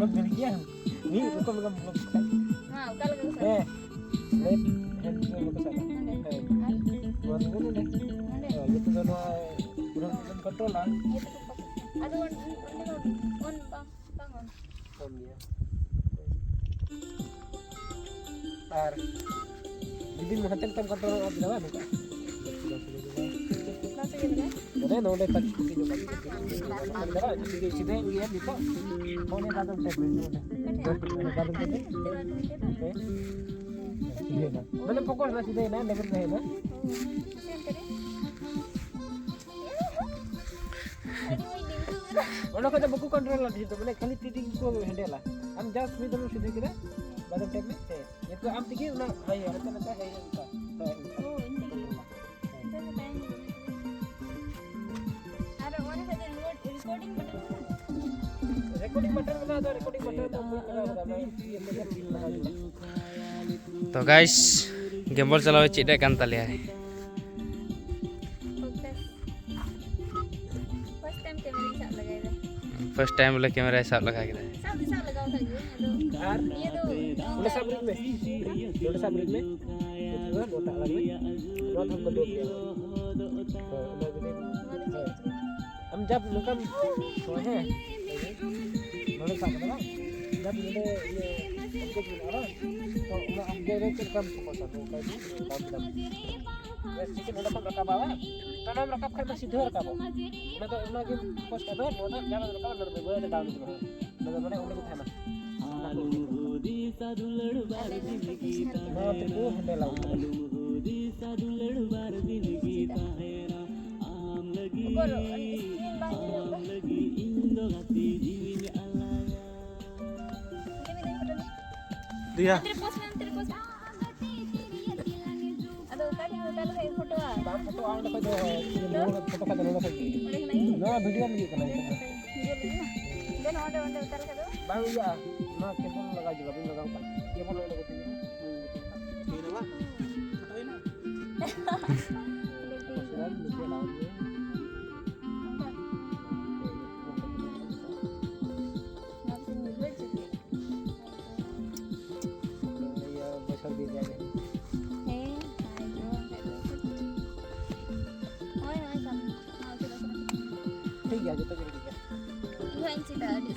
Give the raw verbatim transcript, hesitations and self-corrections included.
ᱢᱤᱫ ᱨᱚᱠᱚᱢ ᱜᱮᱢ ᱵᱞᱚᱠ ᱠᱟᱜ᱾ ᱦᱮᱸ, ᱚᱠᱟ ᱞᱮᱠᱟ ᱠᱚ ᱥᱟᱵᱟ? ᱦᱮᱸ᱾ ᱞᱮᱯᱷᱴ ᱦᱮᱱᱰ ᱛᱮ ᱵᱟᱠᱚ ᱥᱟᱵᱟ᱾ ᱱᱚᱰᱮ᱾ ᱦᱮᱸ᱾ ᱟᱨ? ᱱᱚᱣᱟ ᱫᱚ ᱱᱚᱰᱮ᱾ ᱱᱚᱰᱮ? ᱦᱮᱸ, ᱱᱤᱛᱚᱜ ᱫᱚ ᱱᱚᱣᱟ ᱯᱩᱨᱟᱹ ᱠᱚᱱᱴᱨᱳᱞᱟ᱾ ᱱᱤᱛᱚᱜ ᱫᱚ ᱵᱟᱠᱚ ᱥᱟᱵᱟ᱾ ᱟᱫᱚ ᱚᱱ-, ᱚᱱ-, ᱚᱱ ᱫᱚ ᱵᱟᱝ, ᱵᱟᱝ ᱚᱱ᱾ ᱠᱚᱢ ᱜᱮᱭᱟ᱾ ᱟᱨ ᱡᱩᱫᱤ ᱦᱟᱱᱛᱮ ᱱᱟᱛᱮᱢ ᱠᱚᱱᱴᱨᱳᱞᱟ, ᱟᱫ ᱪᱟᱵᱟᱜᱼᱟ ᱱᱚᱝᱠᱟ᱾ ᱵᱟᱝ ᱥᱟᱺᱜᱤᱧ ᱨᱮ᱾ ᱢᱟᱱᱮ ᱱᱚᱰᱮ ᱛᱟᱠ ᱥᱤᱫᱷᱟᱹ ᱤᱭᱟᱹ ᱱᱤᱛᱚᱜ᱾ ᱯᱷᱳᱱ ᱮ ᱵᱟᱫᱚᱢ ᱴᱮᱯ ᱢᱮ ᱱᱚᱰᱮ᱾ ᱵᱟᱫᱚᱢ ᱴᱮᱯ ᱢᱮ᱾ ᱦᱮᱸ᱾ ᱥᱤᱫᱷᱟᱹ ᱮᱱᱟ᱾ ᱢᱟᱱᱮ ᱯᱷᱳᱠᱟᱥ ᱮᱱᱟ, ᱥᱤᱫᱷᱟᱹ ᱮᱱᱟ, ᱞᱮᱵᱮᱞ ᱛᱟᱦᱮᱸ ᱮᱱᱟ᱾ ᱚᱸᱰᱮ ᱠᱷᱚᱡ ᱫᱚ ᱵᱟᱠᱚ ᱠᱚᱱᱴᱨᱳᱞᱟ ᱰᱷᱮᱨ ᱫᱚ, ᱢᱟᱱᱮ ᱠᱷᱟᱹᱞᱤ ᱛᱤ ᱛᱮᱜᱮ ᱠᱚ ᱦᱮᱱᱰᱮᱞᱟ᱾ ᱟᱢ ᱡᱟᱥᱴ ᱢᱤᱫ ᱫᱚᱢ ᱥᱤᱫᱷᱟᱹ ᱠᱮᱫᱟ, ᱵᱟᱫᱚᱢ ᱴᱮᱯ ᱢᱮ, ᱥᱮ ᱱᱤᱛᱚᱜ ᱟᱢ ᱛᱮᱜᱮ ᱚᱱᱟ ᱦᱟᱭ ᱦᱟᱱᱛᱮ ᱱᱟᱛᱮ ᱦᱟᱭ ᱦᱟᱱᱛᱮ᱾ ᱦᱳᱭ, ᱚᱱᱠᱟ᱾ ᱚ, ᱤᱧ ᱛᱮᱜᱮ᱾ ᱟᱨ ᱚᱱᱟ ᱠᱷᱟᱡ ᱫᱚ ᱨᱮᱠᱳᱨᱰᱤᱝ ᱵᱟᱴᱚᱱ ᱢᱮᱱᱟᱜᱼᱟ? ᱨᱮᱠᱳᱨᱰᱤᱝ ᱵᱟᱴᱚᱱ ᱢᱮᱱᱟᱜᱼᱟ, ᱟᱫᱚ ᱨᱮᱠᱳᱨᱰᱤᱝ ᱵᱟᱴᱚᱱ ᱫᱚ ᱵᱟᱹᱧ ᱞᱟᱜᱟᱣ ᱠᱟᱫᱟ, ᱚᱱᱟ ᱤᱭᱟᱹ ᱛᱮᱜᱮ ᱞᱟᱜᱟᱣ ᱦᱩᱭᱩᱜᱼᱟ᱾ ᱛᱚ ᱜᱟᱭᱥ, ᱜᱮᱢᱵᱚᱞ ᱪᱟᱞᱟᱣ ᱪᱮᱫ ᱮᱫ ᱠᱟᱱ ᱛᱟᱞᱮᱭᱟᱭ᱾ ᱯᱷᱟᱨᱥᱴ ᱴᱟᱭᱤᱢ ᱠᱮᱢᱮᱨᱟᱧ ᱥᱟᱵ ᱞᱟᱜᱟᱭᱮᱫᱟ᱾ ᱯᱷᱟᱨᱥᱴ ᱴᱟᱭᱤᱢ ᱵᱚᱞᱮ ᱠᱮᱢᱮᱨᱟᱭ ᱥᱟᱵ ᱞᱟᱜᱟ ᱠᱮᱫᱟ᱾ ᱥᱟᱵ ᱫᱚ ᱥᱟᱵ ᱞᱟᱜᱟᱣ ᱟᱠᱟᱫ ᱜᱤᱭᱟᱹᱧ, ᱟᱫᱚ ᱟᱨ ᱱᱤᱭᱟᱹ ᱫᱚ ᱱᱚᱰᱮ ᱥᱟᱵ ᱨᱮᱡ ᱢᱮ, ᱱᱚᱰᱮ ᱥᱟᱵ ᱨᱮᱡ ᱢᱮ᱾ ᱱᱚᱣᱟ ᱫᱚ ᱦᱟᱸᱜ ᱵᱟᱹᱱᱩᱜ ᱜᱮᱭᱟ᱾ ᱦᱳᱭ, ᱚᱱᱟ ᱡᱩᱫᱤ, ᱦᱳᱭ᱾ ᱟᱢ ᱡᱟᱵ ᱱᱚᱝᱠᱟᱢ, ᱦᱳᱭ, ᱦᱮᱸ᱾ ᱱᱚᱰᱮ ᱥᱟᱵ ᱠᱟᱫᱟ ᱵᱟᱝ? ᱡᱟᱵ ᱱᱚᱰᱮ ᱤᱭᱟᱹ ᱚᱵᱡᱮᱠᱴ ᱢᱮᱱᱟᱜᱼᱟ ᱵᱟᱝ? ᱛᱚ ᱚᱱᱟ ᱚᱵᱡᱮᱠᱴ ᱨᱮ ᱪᱮᱫ ᱞᱮᱠᱟᱢ ᱯᱷᱳᱠᱟᱥᱟ? ᱱᱚᱝᱠᱟ ᱜᱮ ᱫᱟᱵ ᱠᱮᱫᱟᱢ᱾ ᱵᱮᱥ, ᱴᱷᱤᱠ ᱜᱮ, ᱱᱚᱰᱮ ᱠᱷᱚᱱ ᱨᱟᱠᱟᱵᱟ ᱵᱟᱝ? ᱛᱟᱲᱟᱢ ᱨᱟᱠᱟᱵ ᱠᱷᱟᱱ ᱫᱚ ᱥᱤᱫᱷᱟᱹ ᱨᱟᱠᱟᱵᱚᱜ᱾ ᱚᱱᱟ ᱫᱚ, ᱚᱱᱟ ᱜᱮ ᱯᱷᱳᱠᱟᱥ ᱠᱟᱜ ᱫᱚ, ᱱᱚᱣᱟ ᱫᱚ ᱡᱟᱦᱟᱸ ᱨᱮ ᱨᱟᱠᱟᱵᱟ, ᱱᱚᱰᱮ ᱵᱟᱹᱭ ᱵᱟᱹᱭ ᱛᱮ ᱰᱟᱣᱩᱱ ᱤᱫᱤ ᱢᱮ᱾ ᱱᱚᱰᱮ ᱢᱟᱱᱮ ᱚᱸᱰᱮ ᱜᱮ ᱛᱟᱦᱮᱱᱟ᱾ ᱱᱚᱣᱟ ᱛᱮᱠᱚ ᱦᱮᱱᱰᱮᱞᱟ ᱩᱱᱠᱩ ᱫᱚ᱾ ᱩᱠᱩᱨ, ᱚᱱ ᱥᱠᱨᱤᱱ ᱵᱟᱝ ᱧᱮᱞᱚᱜ ᱠᱟᱱᱟ᱾ ᱫᱤᱭᱟ᱾ ᱚᱱᱛᱮ ᱨᱮ ᱯᱳᱡᱽ ᱢᱮ, ᱚᱱᱛᱮ ᱨᱮ ᱯᱳᱡᱽ ᱢᱮ᱾ ᱟᱫᱚ ᱚᱠᱟ ᱴᱷᱮᱱ ᱚᱠᱟ ᱞᱮᱠᱟ ᱯᱷᱳᱴᱳᱜᱼᱟ? ᱵᱟᱢ ᱯᱷᱳᱴᱳᱜᱼᱟ ᱚᱸᱰᱮ ᱠᱷᱚᱡ ᱫᱚ, ᱤᱭᱟᱹ, ᱛᱚ? ᱱᱚᱣᱟ ᱯᱷᱳᱴᱳ ᱠᱷᱟᱡ ᱫᱚ ᱱᱚᱰᱮ ᱠᱷᱚᱡ ᱜᱮ᱾ ᱚᱸᱰᱮ ᱠᱷᱚᱱᱟᱜ ᱜᱮ? ᱱᱚᱣᱟ ᱵᱷᱤᱰᱤᱭᱳ ᱞᱟᱹᱜᱤᱫ ᱠᱟᱱᱟ, ᱤᱧ ᱫᱚ᱾ ᱵᱷᱤᱰᱤᱭᱳ ᱞᱟᱹᱜᱤᱫ ᱵᱟᱝ? ᱫᱮᱱ ᱚᱸᱰᱮ, ᱚᱸᱰᱮ ᱩᱛᱟᱹᱨ ᱞᱮᱠᱷᱟᱡ ᱫᱚ? ᱵᱟᱝ ᱦᱩᱭᱩᱜᱼᱟ, ᱱᱚᱣᱟ ᱠᱮᱵᱚᱞ ᱞᱟᱜᱟᱣ ᱦᱩᱭᱩᱜᱼᱟ, ᱵᱟᱹᱧ ᱞᱟᱜᱟᱣ ᱠᱟᱜ᱾ ᱠᱮᱵᱚᱞ ᱚᱸᱰᱮ ᱠᱚ ᱛᱤᱸᱜᱩᱱᱟ᱾ ᱦᱩᱸ, ᱴᱷᱤᱠ ᱜᱮᱭᱟ, ᱵᱟᱝ? ᱯᱷᱳᱴᱳᱭᱮᱱᱟ? ᱱᱚᱝᱠᱟ? ᱱᱚᱣᱟ ᱠᱚ ᱧᱩᱨᱦᱟᱹ ᱜᱮᱭᱟ, ᱡᱚᱛᱚ ᱜᱮ ᱨᱮᱰᱤ ᱜᱮᱭᱟ᱾ ᱤᱧ ᱦᱚᱸᱧ ᱪᱮᱫᱟ ᱟᱹᱰᱤ